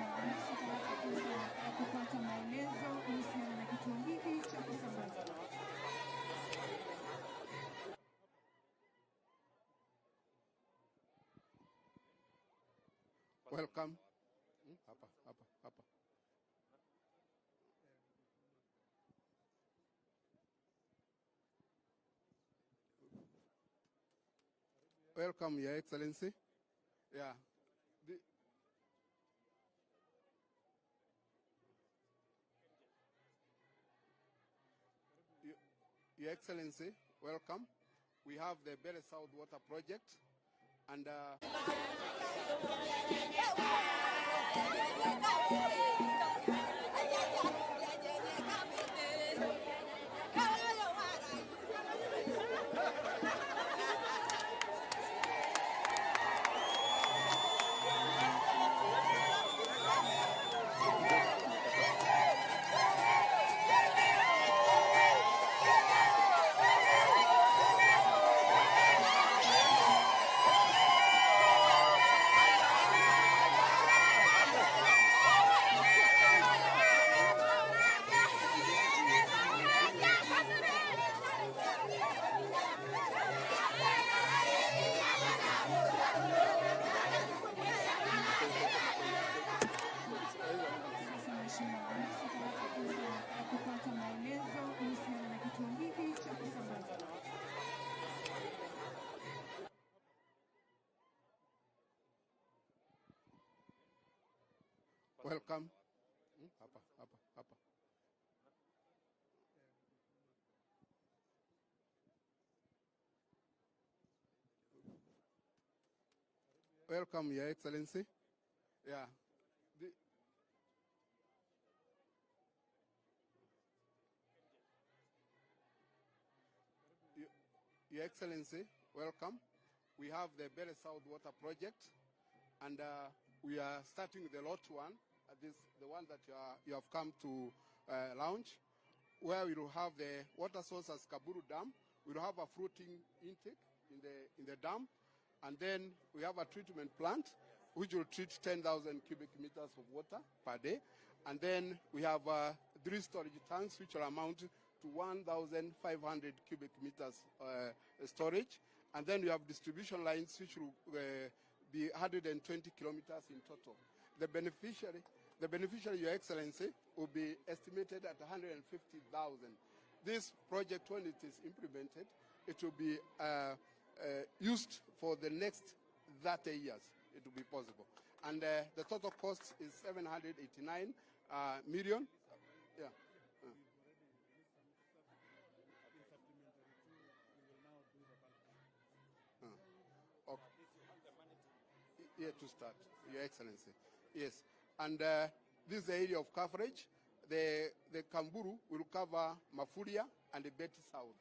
Mheshimiwa Rais atapata fursa ya kupata maelezo kuhusiana na kituo hiki cha kusambaza. Welcome. Hapa, hapa, hapa. Welcome, Your Excellency. Yeah. Your Excellency, welcome. We have the Mbeere South Water Project, and Sasa Mheshimiwa Rais atapata fursa ya kupata maelezo kuhusiana na kituo hiki cha kusambaza. Welcome. Hapa, hapa, hapa. Welcome, Your Excellency. Yeah. Your Excellency, welcome. We have the Mbeere South Water Project, and we are starting with the lot one, this the one that you have come to launch, where we will have the water source as Kaburu Dam. We will have a floating intake in the dam, and then we have a treatment plant which will treat 10,000 cubic meters of water per day, and then we have 3 storage tanks which will amount to 1,500 cubic meters storage, and then we have distribution lines which will be 120 kilometers in total. The beneficiary, Your Excellency, will be estimated at 150,000. This project, when it is implemented, it will be used for the next 30 years. It will be possible. And the total cost is 789 million. Yeah. Okay. Yeah, to start, Your Excellency. Yes. And this is the area of coverage. The Kamburu will cover Mafuria and the Beti South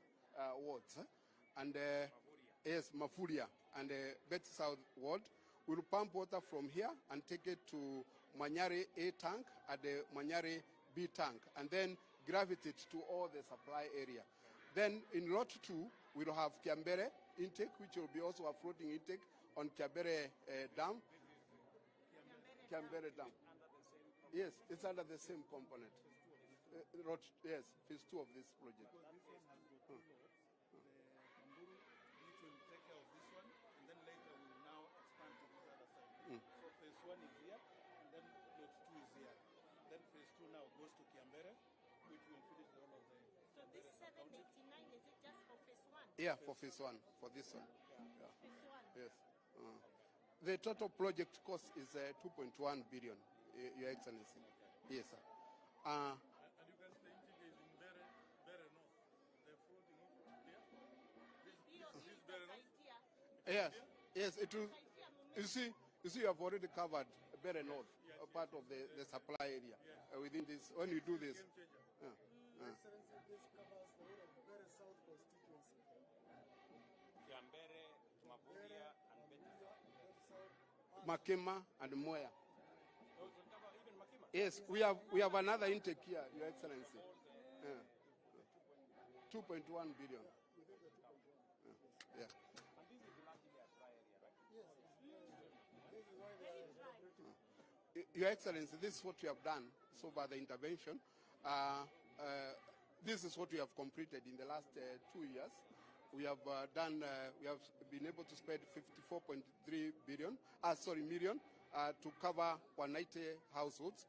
wards. And yes, Mafuria and the Beti South ward. We'll pump water from here and take it to Manyare A tank at the Manyare B tank, and then gravitate to all the supply area. Then in lot 2, we'll have Kiambere intake, which will be also a floating intake on Kiambere Dam. Kiambere Dam. Yes, it's under the same component. Yes, phase 2 of this project. Which will take care of this one, and then later we will now expand to this other side. So phase 1 is here, and then lot 2 is here. Then phase 2 now goes to Kiambere, which will finish the whole of the... So this 789, is it just for phase 1? Yeah, for phase 1, for this one. Yeah. Phase 1. Yes. The total project cost is 2.1 billion, Your Excellency. Yes, sir. And you can see the intake is in Mbeere North. The floating here. This Mbeere North. Yes, yes, it will. You see, you have already covered Mbeere North, a part of the supply area within this. When you do this, Excellency, this covers the whole of Mbeere South constituency. Kiambere, Maburia, and Beti South. Makima and Moya. Oh, it will cover even Makima? Yes, we have another intake here, Your Excellency. Yeah. 2.1 billion. Yeah. And this is largely a dry area, right? Yes. This is why they are operating. Your Excellency, this is what we have done so far, the intervention. This is what we have completed in the last 2 years. We have we have been able to spend 54.3 billion, sorry, million, to cover 190 households.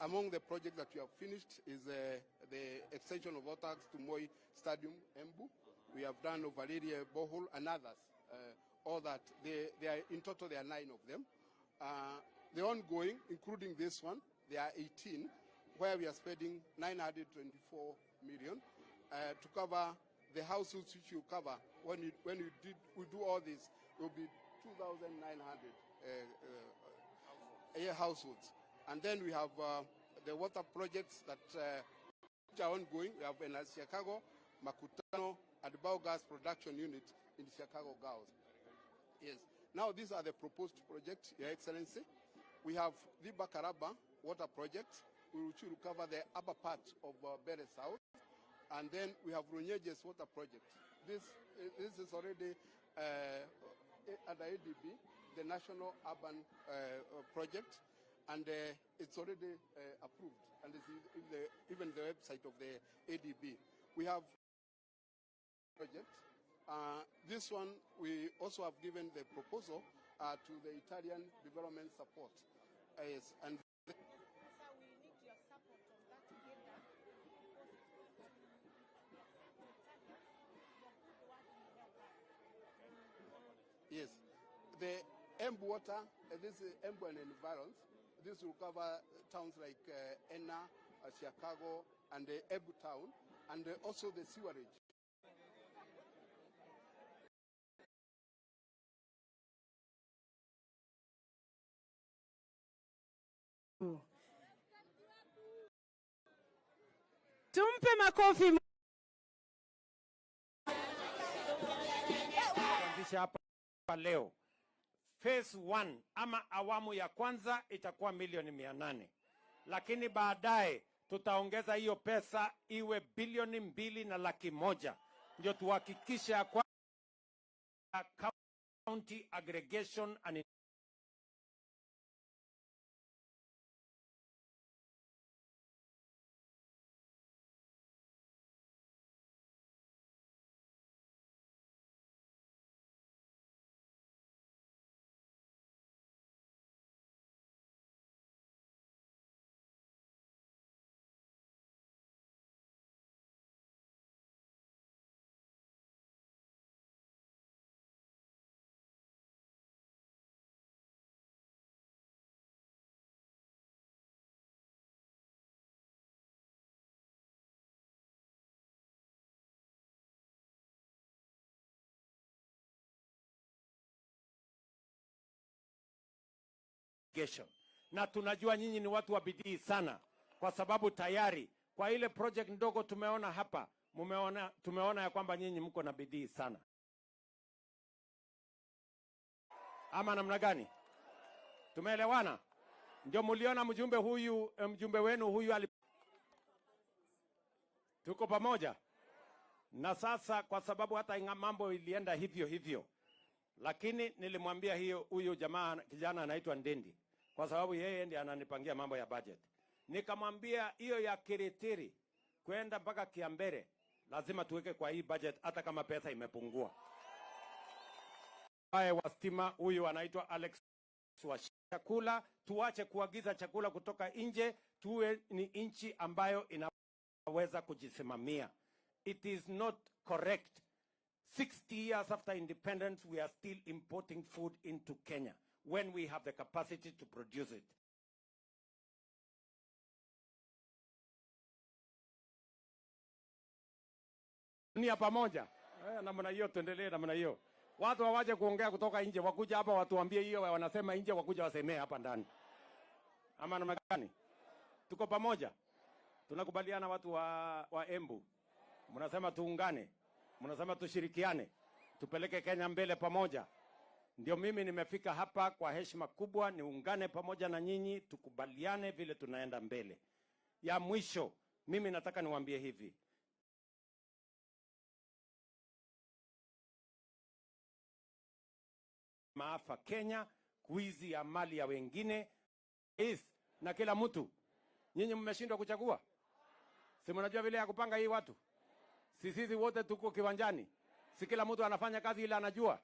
Among the projects that we have finished is the extension of water to Moi Stadium, Embu. We have done Ovaleria Borehole and others. All that, they are, in total there are 9 of them. The ongoing, including this one, there are 18, where we are spending 924 million to cover the households which you cover. When we do all this, it will be 2,900 households. And then we have the water projects that which are ongoing. We have in Chicago, Makutano, and biogas production unit in Chicago Girls. Yes. Now these are the proposed projects, Your Excellency. We have the Bakaraba water project, which will cover the upper part of Bere South. And then we have Runyeges water project. This is already under ADB, the National Urban Project, and it's already approved, and it's in even the website of the ADB. We have project. This one, we also have given the proposal to the Italian Development Support. Yes, and sir, we need your support on that area because it's going to accept the Italians. Your good work will help us. Yes, the Embu water, this is Embu and environs. This will cover towns like Enna, Chicago, and the Embu town, and also the sewerage. Tumpe makofi. Kuanzisha hapa leo phase 1 ama awamu ya kwanza itakuwa milioni 800, lakini baadaye tutaongeza hiyo pesa iwe 2,100,000, ndio tuhakikishe kwa county aggregation and Na tunajua nyinyi ni watu wa bidii sana, kwa sababu tayari kwa ile project ndogo tumeona hapa, tumeona ya kwamba nyinyi mko na bidii sana. Ama namna gani? Tumeelewana? Ndio mliona mjumbe huyu, mjumbe wenu huyu tuko pamoja. Na sasa kwa sababu hata mambo ilienda hivyo hivyo, lakini nilimwambia hiyo huyu jamaa kijana anaitwa Ndendi, kwa sababu yeye ndiye ananipangia mambo ya budget. Nikamwambia hiyo ya Kiritiri kwenda mpaka Kiambere lazima tuweke kwa hii budget hata kama pesa imepungua. Haya wa stima huyu anaitwa Alex wa chakula, tuache kuagiza chakula kutoka nje, tuwe ni nchi ambayo inaweza kujisimamia. It is not correct. 60 years after independence, we are still importing food into Kenya when we have the capacity to produce it. Ni pamoja. Namna hiyo tuendelee namna hiyo. Watu hawaje kuongea kutoka nje, wakuja hapa watuambie hiyo wanasema nje, wakuja wasemee hapa ndani. Ama namna gani? Tuko pamoja? Tunakubaliana watu wa Embu. Mnasema tuungane. Mnasema tushirikiane, tupeleke Kenya mbele pamoja. Ndio mimi nimefika hapa kwa heshima kubwa, niungane pamoja na nyinyi, tukubaliane vile tunaenda mbele. Ya mwisho, mimi nataka niwaambie hivi. Maafa Kenya, kuizi ya mali ya wengine. Rais na kila mtu. Nyinyi mmeshindwa kuchagua? Si mnajua vile ya kupanga hii watu? Si sisi wote tuko kiwanjani? Si kila mtu anafanya kazi ile anajua?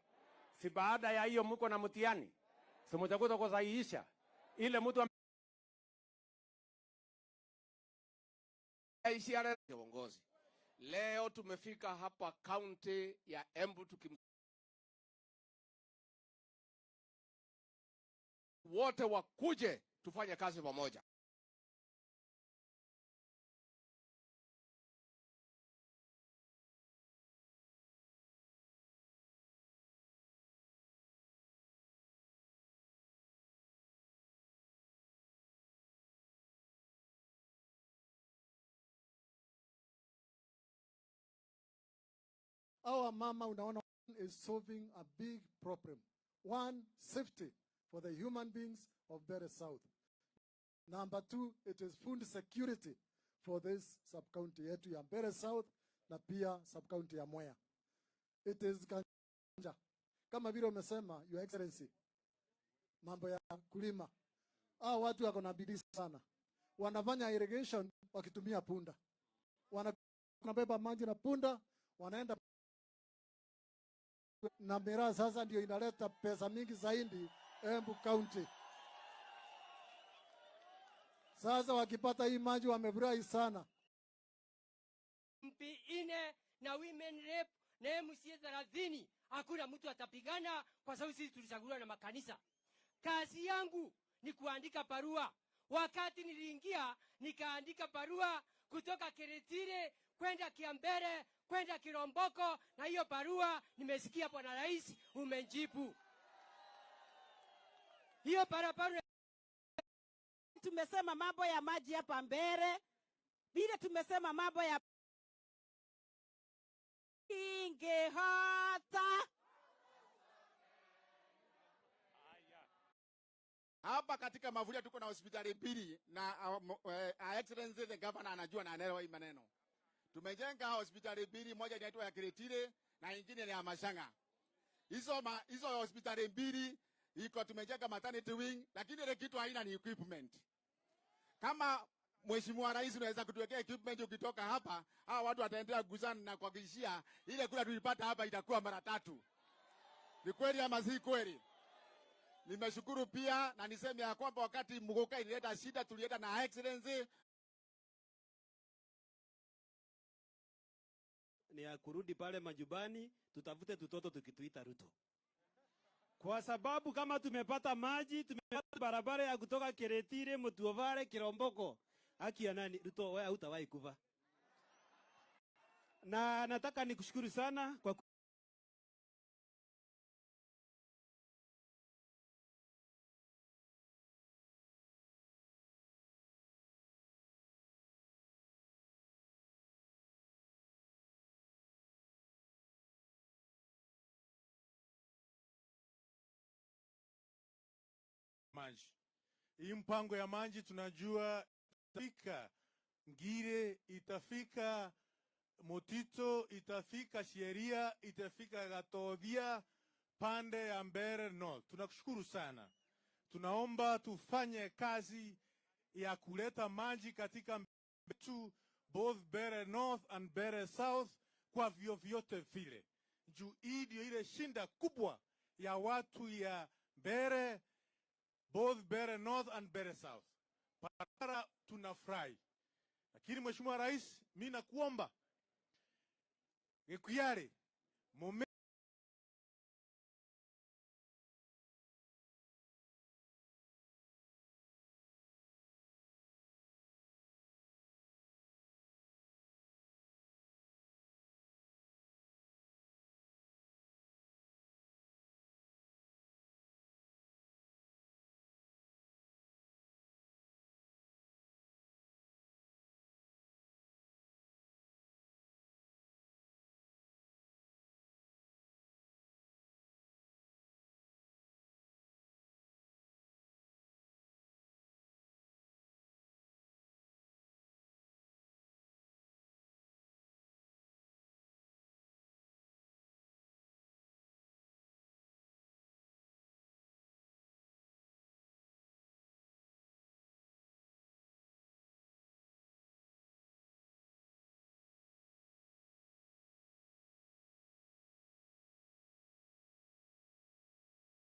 Si baada ya hiyo mko na mtihani? Si mtakuta kusahihisha ile mtu Uongozi. Leo tumefika hapa kaunti ya Embu wote wakuje tufanye kazi pamoja. Our mama unaona is solving a big problem. One, safety for the human beings of Mbeere South. Number two, it is food security for this sub-county yetu ya Mbeere South na pia sub-county ya Mwea. It is ganja. Kama vile umesema, Your Excellency, mambo ya kulima. Hao watu wako na bidii sana. Wanafanya irrigation wakitumia punda. Wanabeba maji na punda, wanaenda na miraa. Sasa ndio inaleta pesa mingi zaidi Embu County. Sasa wakipata hii maji wamefurahi sana. MP 4 na women rep na MCA 30, hakuna mtu atapigana kwa sababu sisi tulichaguliwa na makanisa. Kazi yangu ni kuandika barua. Wakati niliingia nikaandika barua kutoka Kiritiri kwenda Kiambere kwenda Kiromboko, na hiyo barua nimesikia Bwana Rais umejibu. Hiyo barabara tumesema mambo ya maji hapa Mbeere, vile tumesema mambo ya ingehata hapa katika Mavuria tuko na hospitali mbili na Excellency the Governor anajua na anaelewa hii maneno. Tumejenga hospitali mbili, moja inaitwa ya Kiritiri na nyingine ni ya Mashanga. Hizo hospitali mbili iko tumejenga maternity wing, lakini ile kitu haina ni equipment. Kama Mheshimiwa Rais unaweza kutuwekea equipment ukitoka hapa, hawa watu wataendelea kugusana na kuhakikishia ile kula tulipata hapa itakuwa mara tatu. Ni kweli ama si kweli? Nimeshukuru pia na niseme ya kwamba wakati Muguka ilileta shida tulienda na Excellency ni ya kurudi pale majubani tutafute tutoto tukituita Ruto. Kwa sababu kama tumepata maji, tumepata barabara ya kutoka Kiritiri, Mutuovare, Kiromboko. Haki ya nani? Ruto, wewe hutawahi kufa. Na nataka nikushukuru sana kwa maji. Hii mpango ya maji tunajua itafika Ngire, itafika Motito, itafika Sheria, itafika Gatobia, pande ya Mbeere North. Tunakushukuru sana. Tunaomba tufanye kazi ya kuleta maji katika tu both Mbeere North and Mbeere South kwa vyovyote vile. Juu hii ndio ile shinda kubwa ya watu ya Mbeere, both Mbeere North and Mbeere South. Barabara tunafurahi. Lakini Mheshimiwa Rais, mimi nakuomba Gikuiari mume